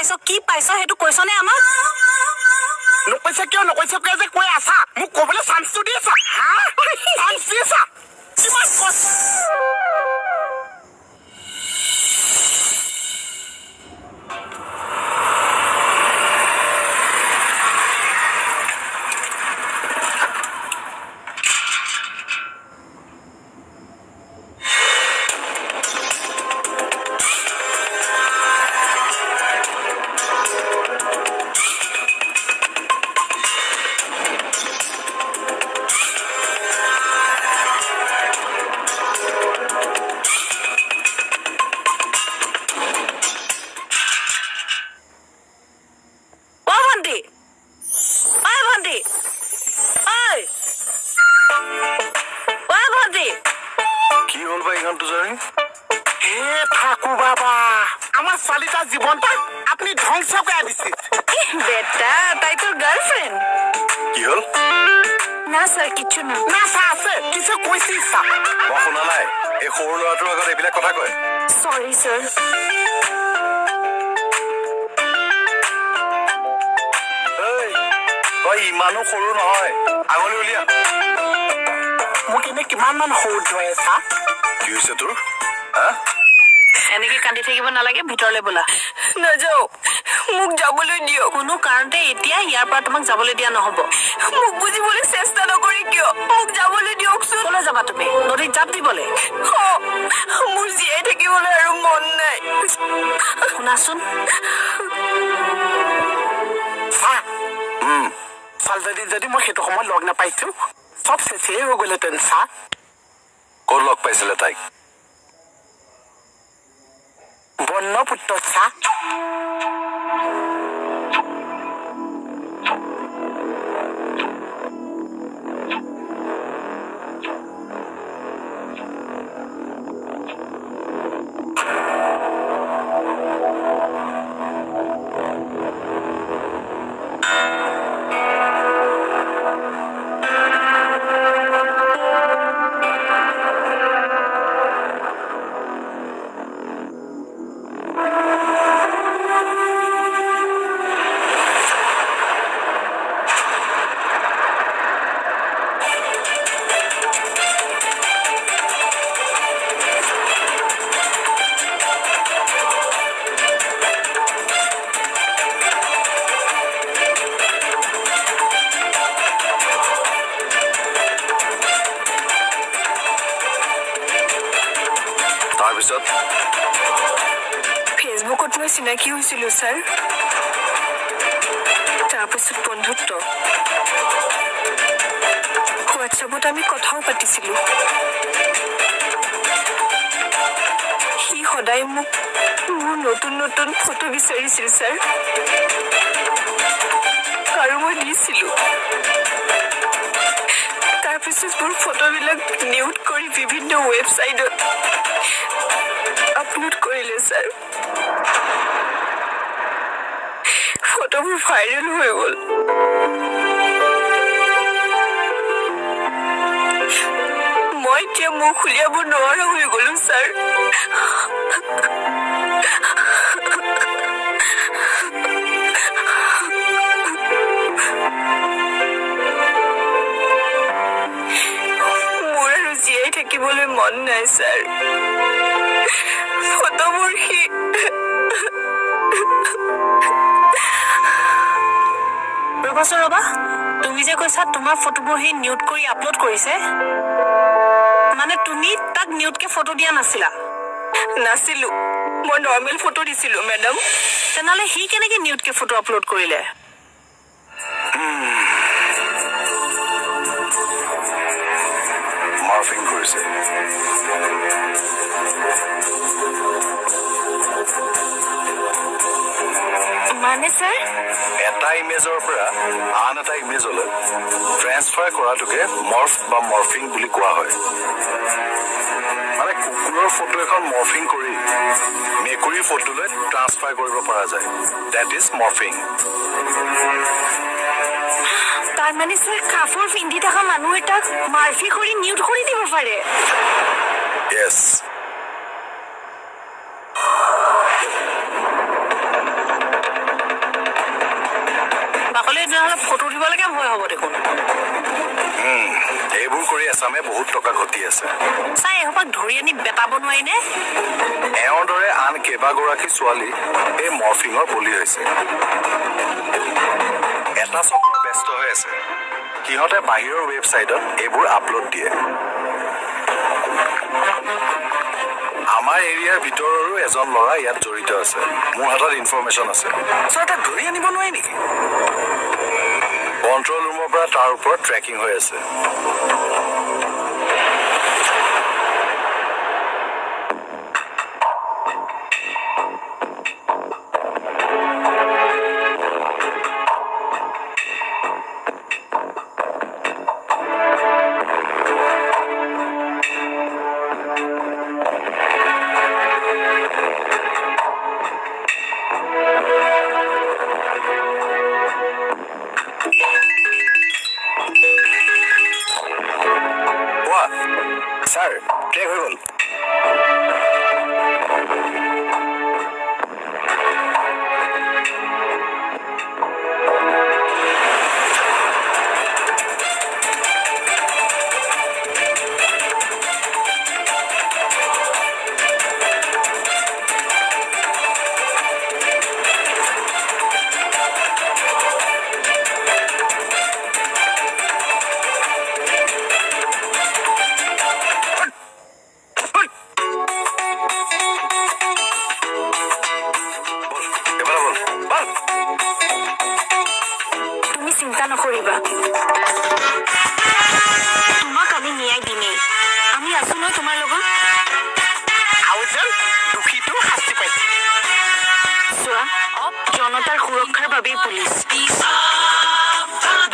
পাইছ, কি পাইছ সেইটো কৈছনে আমাক? নকৈছে কিয়, নকৈছে কিয় যে কৈ আছা? মোক ক'বলৈ চান্সটো দি আছা, হা? চান্স দি আছা? কিমান কষ্ট। অ ভণ্টি, ঐ ভণ্টি, ঐ ঐ ভণ্টি। কি হ'ল বা এইখন তুজাৰী? হে ঠাকুৰ বাবা, আমাৰ ছোৱালীটাৰ জীৱনটা আপুনি ধ্বংস কৰি দিছে। বেটা, তাই তোৰ গাৰ্লফ্ৰেণ্ড। কি হ'ল? না ছাৰ, কিচ্ছু না। না চা, আছে কিছু কৈছে চা। মই শুনা নাই। এই সৰু ল'ৰাটোৰ আগত এইবিলাক কথা কয়? চৰি ছাৰ। ঐ, তই ইমানো সৰু নহয়, আঙুলি উলিয়া। মোক এনে কিমান মান সৰু ধৰে চা? কি হৈছে তোৰ, হা? এনেকে কান্দি থাকিব নালাগে, ভিতৰলৈ ব'লা। নাযাওঁ, মোক যাবলৈ দিয়ক। কোনো কাৰণতে এতিয়া ইয়াৰ পৰা তোমাক যাবলৈ দিয়া নহ'ব। মোক বুজিবলৈ চেষ্টা নকৰি কিয়? মোক যাবলৈ দিয়কচোন। ক'লৈ যাবা তুমি? নদীত জাপ দিবলৈ? মোৰ জীয়াই থাকিবলৈ আৰু মন নাই। শুনাচোন। চা, ছোৱালীজনী যদি মই সেইটো সময়ত লগ নাপাইছো, চব চেচেই হৈ গ'লহেঁতেন চা। ক'ত লগ পাইছিলে তাইক? বন্যপুত্ৰ চা। তাৰপিছত? ফেচবুকত মই চিনাকি হৈছিলো ছাৰ, তাৰপিছত বন্ধুত্ব। হোৱাটছএপত আমি কথাও পাতিছিলো। সি সদায় মোক মোৰ নতুন নতুন ফটো বিচাৰিছিল ছাৰ, আৰু মই দিছিলো। তাৰপিছত মোৰ ফটোবিলাক নিউড কৰি বিভিন্ন ৱেবছাইটত আপলোড কৰিলে ছাৰ। ফটোবোৰ ভাইৰেল হৈ গ'ল। মই এতিয়া মুখ উলিয়াব নোৱাৰা হৈ গ'লো ছাৰ। মোৰ আৰু জীয়াই থাকিবলৈ মন নাই ছাৰ। ফটোবোৰ সি ৰ'বাচোন ৰ'বা, তুমি যে কৈছা তোমাৰ ফটোবোৰ সি নিউড কৰি আপলোড কৰিছে, মানে তুমি তাক নিউডকে ফটো দিয়া নাছিলা? নাছিলো, মই নৰ্মেল ফটো দিছিলো মেডাম। তেনেহ'লে সি কেনেকে নিউডকে ফটো আপলোড কৰিলে? মৰ্ফিং কৰিছে। মানে ছাৰ? এটা ইমেজৰ পৰা আন এটা ইমেজলৈ ট্ৰেন্সফাৰ কৰাটোকে মৰ্ফ বা মৰ্ফিং বুলি কোৱা হয়। মানে কুকুৰৰ ফটো এখন মৰ্ফিং কৰি মেকুৰীৰ ফটোলৈ ট্ৰান্সফাৰ কৰিব পৰা যায়, that is morphing. তাৰমানে ছাৰ, কাপোৰ পিন্ধি থকা মানুহ এটাক মাৰ্ফি কৰি নিউড কৰি দিব পাৰে? য়েছ। ছোৱালী তেনেহ'লে ফটো উঠিবলৈকে ভয় হ'ব দেখোন। এইবোৰ কৰি এচামে বহুত টকা ঘটি আছে। চাই, এসোপাক ধৰি আনি বেটাব নোৱাৰিনে? এওঁৰ দৰে আন কেইবাগৰাকী ছোৱালী এই মৰ্ফিঙৰ বলি হৈছে। এটা চক্ৰ ব্যস্ত হৈ আছে, সিহঁতে বাহিৰৰ ৱেবছাইটত এইবোৰ আপলোড দিয়ে। আমাৰ এৰিয়াৰ ভিতৰৰো এজন ল'ৰা ইয়াত জড়িত আছে, মোৰ হাতত ইনফৰমেশ্যন আছে। ছাৰ, তাক ধৰি আনিব নোৱাৰি নেকি? কণ্ট্ৰল ৰুমৰ পৰা তাৰ ওপৰত ট্ৰেকিং হৈ আছে। কোৱা। ছাৰ, ট্ৰেক হৈ গ'ল। বল, এফালে বল, বল। তুমি চিন্তা নকৰিবা, তোমাক আমি ন্যায় দিমেই। আমি আছো নহয় তোমাৰ লগত। আৰু যেন দোষীটো শাস্তি পাইছে। চোৱা, জনতাৰ সুৰক্ষাৰ বাবেই পুলিচ।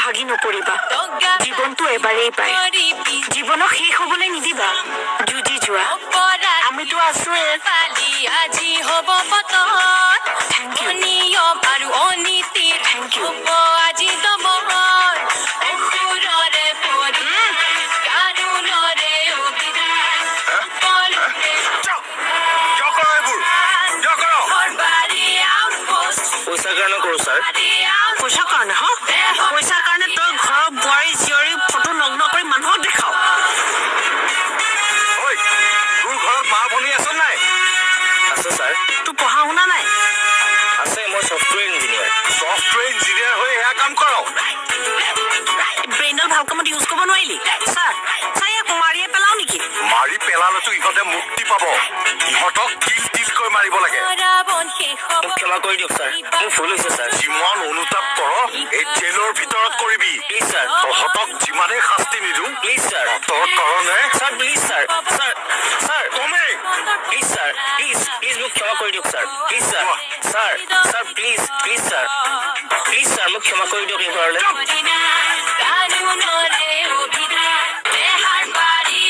ভাগি নপৰিবা, জীৱনটো এবাৰেই পায়। জীৱনক শেষ হবলৈ নিদিবা, যুঁজি যোৱা। আমিতো আছোৱে। আজি হ'ব পতন। Thank you. অনিয়ম আৰু অনীতিৰ Thank you. হ'ব আজি দমন। অসুৰৰে পৰিত্ৰাণ, কানুনৰে অভিধান, সকলোৰে কিয় কিয় কৰ এইবোৰ? কিয় কৰ? ঘৰবাৰী আউটপোষ্ট, পইচাৰ কাৰণে কৰো ছাৰ। বাৰী আউটপোষ্ট। পইচাৰ কাৰণে? হা, পইচাৰ কাৰণে তই ঘৰৰ বোৱাৰী জীয়ৰী ফটো নগ্ন কৰি মানুহক দেখাও? ঐ, তোৰ ঘৰত মা ভনী আছে নাই? আছে ছাৰ। তোৰ পঢ়া শুনা নাই? আছে, মই ছফ্টৱেৰ ইঞ্জিনিয়াৰ। ছফ্টৱেৰ ইঞ্জিনিয়াৰ হৈ এয়া কাম কৰ? ব্ৰেইনডাল ভাল কামত ইউজ কৰিব নোৱাৰিলি। ছাৰ, ছাৰ, ইয়াক মাৰিয়ে পেলাও নেকি? মাৰি পেলালেতো ইহঁতে মুক্তি পাব। ইহঁতক তিল তিলকৈ মাৰিব লাগে। ৰাৱণ শেষ হ'ব। মোক ক্ষমা কৰি দিয়ক ছাৰ, মোৰ ভুল হৈছে ছাৰ। যিমান অনুতাপ কৰ, এই জেলৰ ভিতৰত কৰিবি। Please sir. তহঁতক যিমানেই শাস্তি নিদিওঁ, প্লিজ ছাৰ। তোৰ কাৰণে। Sir, please sir, sir, sir. কমেই। Please sir, please, please, মোক ক্ষমা কৰি দিয়ক sir. Please sir, sir, sir, please, please sir, please sir, মোক ক্ষমা কৰি দিয়ক এইবাৰলৈ। কানুনৰে অভিধান, বেহাৰ বাৰী।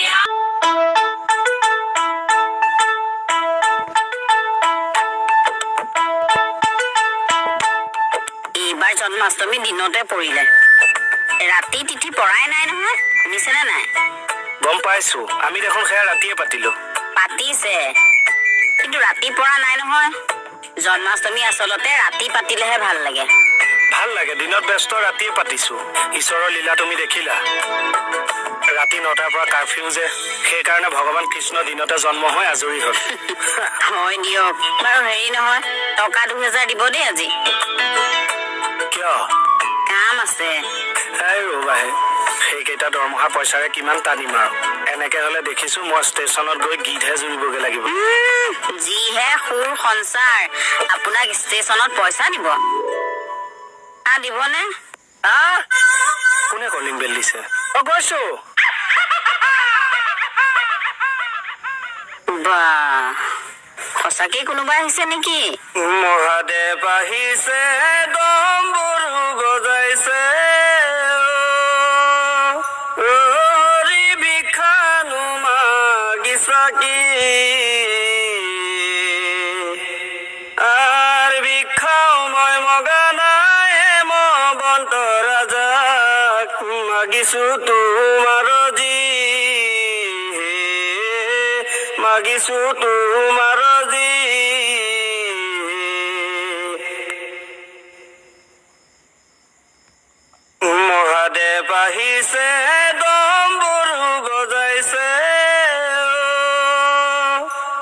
এইবাৰ জন্মাষ্টমী দিনতে পৰিলে, ৰাতি তিথি পৰাই নাই নহয়, শুনিছেনে নাই? গম পাইছো, আমি দেখোন সেয়া ৰাতিয়ে পাতিলো। পাতিছে, কিন্তু ৰাতি পৰা নাই নহয়। জন্মাষ্টমী আচলতে ৰাতি পাতিলেহে ভাল লাগে। ভাল লাগে, দিনত ব্যস্ত, ৰাতিয়ে পাতিছো। ঈশ্বৰৰ লীলা তুমি দেখিলা, ৰাতি 9টাৰ পৰা কাৰফিউ যে, সেইকাৰণে ভগৱান কৃষ্ণ দিনতে জন্ম হৈ আজৰি হ'ল। হয় দিয়ক। বাৰু হেৰি নহয়, টকা 2000 দিব দেই আজি। কিয়? কাম আছে। এই ৰ'বাহে, সেইকেইটা দৰমহা পইচাৰে কিমান টানিম আৰু? এনেকে হলে দেখিছো মই ষ্টেচনত গৈ গীতহে জুৰিবগে লাগিব। যিহে সুৰ সঞ্চাৰ, আপোনাক ষ্টেচনত পইচা দিব? হা, দিবনে? আহ, কোনে কলিং বেল দিছে? অ, গৈছো। বা, সঁচাকে কোনোবা আহিছে নেকি? মহাদেৱ আহিছে, ডম্বৰু গজাইছে, হৰি ভিক্ষানো মাগিছা কি? আৰ ভিক্ষাও মই মগা নাই, হেমবন্ত ৰাজাক মাগিছো তোমাৰ যি, মাগিছো তোমাৰ যি। আহিছে, ডম্বৰু বজাইছে,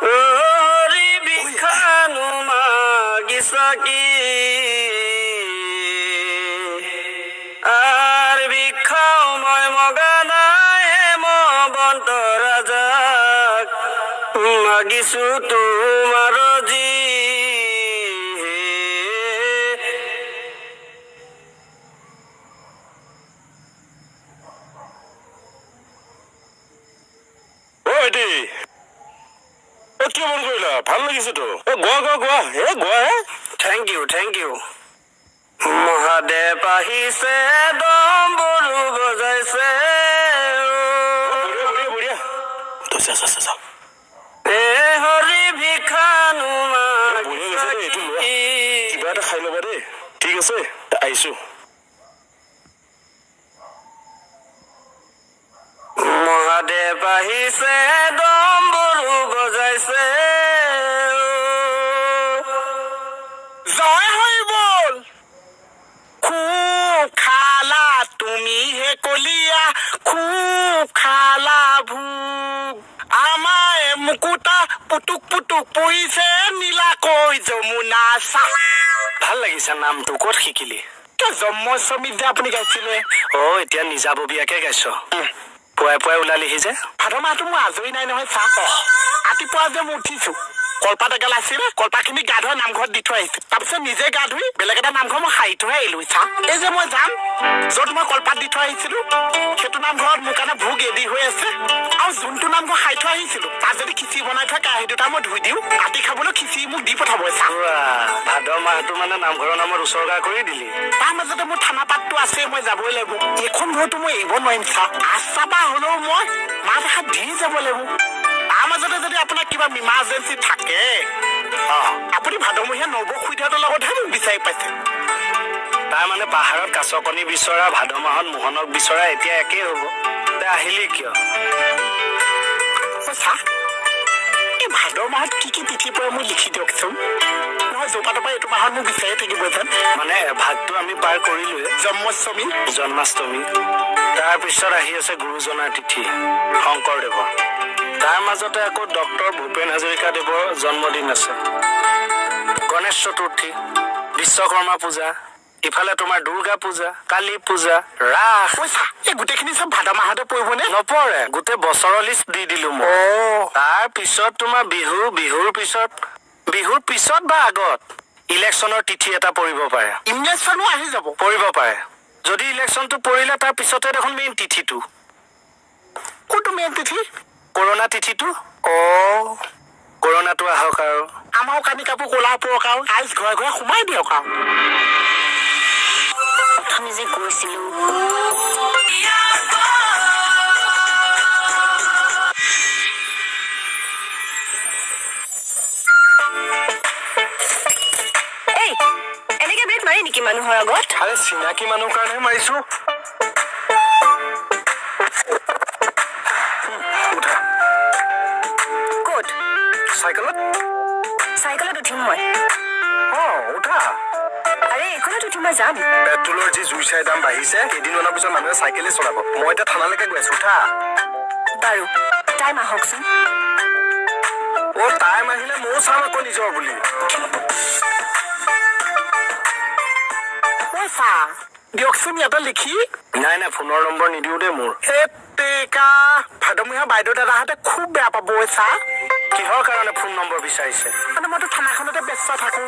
হৰি ভিক্ষানো মাগিছা কি, আৰ ভিক্ষাও মই মগা নাই, হেমবন্ত ৰাজাক মাগিছো তোমাৰ যি। অ' ভাইটি, অ' কিয় মন কৰিলা? ভাল লাগিছেতো। এ গোৱা গোৱা গোৱা, এ গোৱা হে। Thank you, thank you. Mahadev আহিছে, ডম্বৰু বজাইছে, বঢ়িয়া বঢ়িয়া বঢ়িয়া। তই যা যা যা। এ হৰি ভিক্ষানো বঢ়িয়া গৈছে দেই, এইটো লোৱা। কিবা এটা খাই ল'বা দেই। ঠিক আছে, আহিছো। মহাদেৱ আহিছে, ডম্বৰু বজাইছে। জয় হৈ বল। খুব খালা তুমি হে কলিয়া, খুব খালা ভোগ, আমাৰ মুকুতা পুতুক পুতুক পৰিছে নীলাকৈ যমুনা চা। ভাল লাগিছে নামটো, ক'ত শিকিলি? জন্মাষ্টমীত যে আপুনি গাইছিলে। অ, এতিয়া নিজাববীয়াকে গাইছ? পুৱাই পুৱাই ওলালিহি যে। ভাদ মাহটো মোৰ আজৰি নাই নহয় চা। ৰাতিপুৱা যে মই উঠিছো, কলপাত এগাল আছিলে, কলপাতখিনি গা ধুৱাই নামঘৰত দি থৈ আহিছে। তাৰপিছত নিজে গা ধুই বেলেগ এটা নামঘৰ মই সাৰি থৈ আহিলো চা। এই যে মই যাম য'ত মই কলপাত দি থৈ আহিছিলো, সেইটো নামঘৰত মোৰ কাৰণে ভোগ ৰেডি হৈ আছে। আৰু যোনটো নামঘৰ সাৰি থৈ আহিছিলো, তাত যদি খিচিৰি বনাই থোৱা কেৰাহী দুটা মই ধুই দিওঁ, ৰাতি খাবলৈ খিচিৰি মোক দি পঠাব চা। ভাদ মাহটো মানে নামঘৰৰ নামত উচৰ্গা কৰি দিলি। তাৰ মাজতে মোৰ থানা পাতটো আছে, মই যাবই লাগিব। এইখন ঘৰতো মই এৰিব নোৱাৰিম চা। আচ্ছা বা হ'লেও মই মাত এষাৰ দি যাব লাগিব। তাৰ মাজতে যদি আপোনাৰ কিবা ইমাৰ্জেঞ্চি থাকে, আপুনি ভাদমহীয়া নৱ খুৰীদেউহঁতৰ লগতহে মোক বিচাৰি পাইছে। তাৰ মানে পাহাৰত কাছকণী বিচৰা, ভাদ মাহত মোহনক বিচৰা এতিয়া একেই হ'ব। তই আহিলি কিয়? চা, এই ভাদ মাহত কি কি তিথি পৰে মোক লিখি দিয়কচোন। নহয়, জোপাটোৰ পৰা এইটো মাহত মোক বিচাৰি থাকিব যেন। মানে ভাগটো আমি পাৰ কৰিলোৱে। জন্মাষ্টমী, জন্মাষ্টমী, তাৰপিছত আহি আছে গুৰুজনাৰ তিথি শংকৰদেৱৰ। তাৰ মাজতে আকৌ ডক্টৰ ভূপেন হাজৰিকা দেৱৰ জন্মদিন আছে, গণেশ চতুৰ্থী, বিশ্বকৰ্মা পূজা, ইফালে তোমাৰ দুৰ্গা পূজা, কালী পূজা, ৰাস। পইচা এই গোটেইখিনি চব ভাদ মাহতে পৰিবনে? নপৰে, গোটেই বছৰৰ লিষ্ট দি দিলো মই। তাৰ পিছত তোমাৰ বিহু, বিহুৰ পিছত, বিহুৰ পিছত বা আগত ইলেকশ্যনৰ তিথি এটা পৰিব পাৰে। ইলেকশ্যনো আহি যাব। পৰিব পাৰে। যদি ইলেকশ্যনটো পৰিলে তাৰ পিছতে দেখোন মেইন তিথিটো। কোনটো মেইন তিথি? কৰোণা তিথিটো। অ, কৰোণাটো আহক আৰু আমাৰো কানি কাপোৰ ক'লা পৰক আৰু আইচ ঘৰে ঘৰে সোমাই দিয়ক আৰু। অথনি যে কৈছিলো। এই এনেকে ব্ৰেক মাৰি নেকি মানুহৰ আগত? আৰে চিনাকি মানুহ কাৰণেহে মাৰিছো। উঠা। ক'ত? চাইকেলত। চাইকেলত উঠিম মই? অ, উঠা। আৰে এইখনত উঠি মই যাম। পেট্ৰলৰ যি জুই চাই দাম বাঢ়িছে, কেইদিনমানৰ পিছত মানুহে চাইকেলে চলাব। মই এতিয়া থানালৈকে গৈ আছো, উঠা। বাৰু, টাইম আহকচোন। অ, টাইম আহিলে ময়ো চাম আকৌ নিজৰ বুলি। পইচা দিয়কচোন ইয়াতে লিখি। নাই নাই, ফোনৰ নম্বৰ নিদিওঁ দেই মোৰ। টেকা, ভাদমহীয়া বাইদেউ দাদাহঁতে খুব বেয়া পাব চা। কিহৰ কাৰণে ফোন নম্বৰ বিচাৰিছে? মানে মইতো থানাখনতে ব্যস্ত থাকো,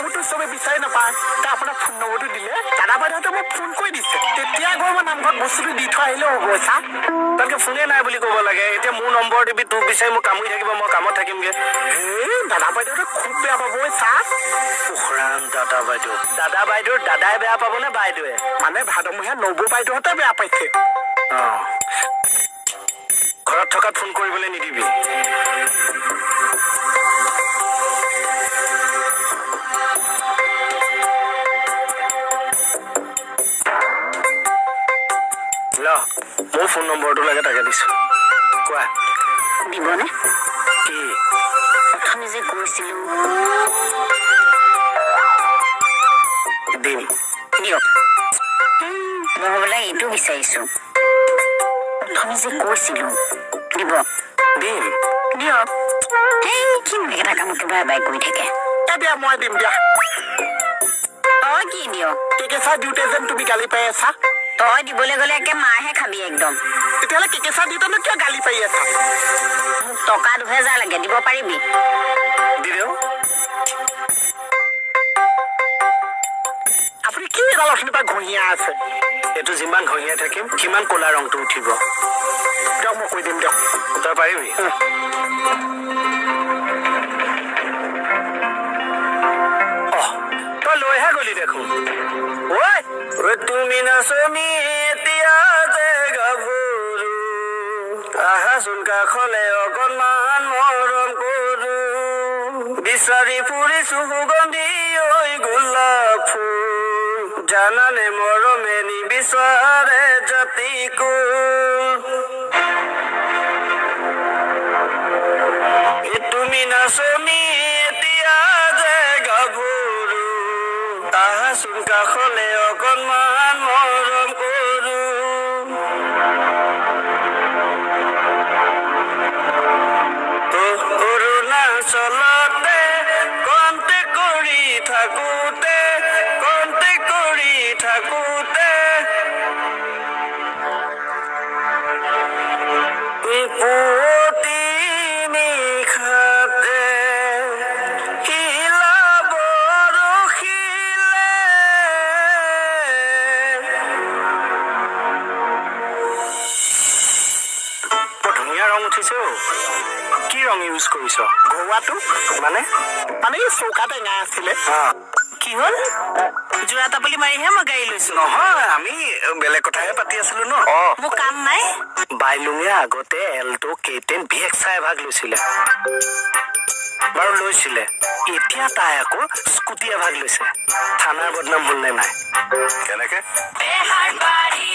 মোৰতো চবে বিচাৰি নাপায়। তা আপোনাৰ ফোন নম্বৰটো দিলে দাদা বাইদেউহঁতে মোক ফোন কৰি দিছে, তেতিয়া গৈ মই নামঘৰত বস্তুটো দি থৈ আহিলেও হ'ব চা। তাতকে ফোনে নাই বুলি ক'ব লাগে। এতিয়া মোৰ নম্বৰ দিবি, তোক বিচাৰি মোক কামুৰি থাকিব, মই কামত থাকিমগে। এই দাদা বাইদেউহঁতে খুব বেয়া পাব চা। উখৰাম দাদা বাইদেউ, দাদা বাইদেউৰ দাদাই বেয়া পাব নে বাইদেৱে? মানে ভাদমহীয়া নবৌ বাইদেউহঁতে বেয়া পাইছে। অ, ঘৰত থকাত ফোন কৰিবলৈ নিদিবি। ল, মোৰ ফোন নম্বৰটো লাগে, তাকে দিছো। কোৱা। দিবনে? কি? অথনি যে কৈছিলো। দিম। দিয়ক। মই বোলে এইটো বিচাৰিছো। অথনি যে কৈছিলো দিব। দিম। দিয়ক। এই কিনো একেটা কামকে বাৰে বাৰে কৰি থাকে। এ দিয়া, মই দিম দিয়া। তই কি দিয়? কেকেচা দিওঁতে যেন তুমি গালি পাই আছা। তই দিবলৈ গ'লে একে মাৰহে খাবি একদম। তেতিয়াহ'লে কেকেচা দিওঁতেনো কিয় গালি পাৰি আছা? মোক টকা 2000 লাগে, দিব পাৰিবি? দি দিওঁ। আপুনি কি এডাল অথনিৰ পৰা ঘঁহিয়া আছে? এইটো যিমান ঘঁহিয়াই থাকিম সিমান ক'লা ৰংটো উঠিব। দিয়ক, মই কৈ দিম দিয়ক। তই পাৰিবি? অহ, তই লৈহে গলি দেখোন। ঐ ঐ, তুমি নাচনী এতিয়া যে গাভৰু, আহাচোন কাষলে অকণমান মৰম কৰো। বিচাৰি ফুৰিছো সুগন্ধি ঐ গোলাপ ফুল, জানানে মৰমে নিবিচাৰে জাতি কুল। এ তুমি নাচনী এতিয়া যে গাভৰু, আহাচোন কাষলে অকণমান মৰম কৰো। অৰুণাচলতে কন্তে কৰি থাকোতে, কন্তে কৰি থাকোতে, পুৱতি নিশাতে শিলা বৰশিলে। বৰ ধুনীয়া ৰং উঠিছে অ'। কি ৰং ইউজ কৰিছ? ঘৰুৱাটো। মানে? মানে এই চৌকা টেঙা আছিলে। কি হ'ল? যোৰা টাপলি মাৰিহে মই গাড়ী লৈছো। নহয়, আমি বেলেগ কথাহে পাতি আছিলো ন। মোৰ কাম নাই। বাইলুঙে আগতে এল্ট' K10 VXI এভাগ লৈছিলে, বাৰু লৈছিলে। এতিয়া তাই আকৌ স্কুটি এভাগ লৈছে। থানাৰ বদনাম হ'ল নে নাই? কেনেকে? বেহাৰবাৰী।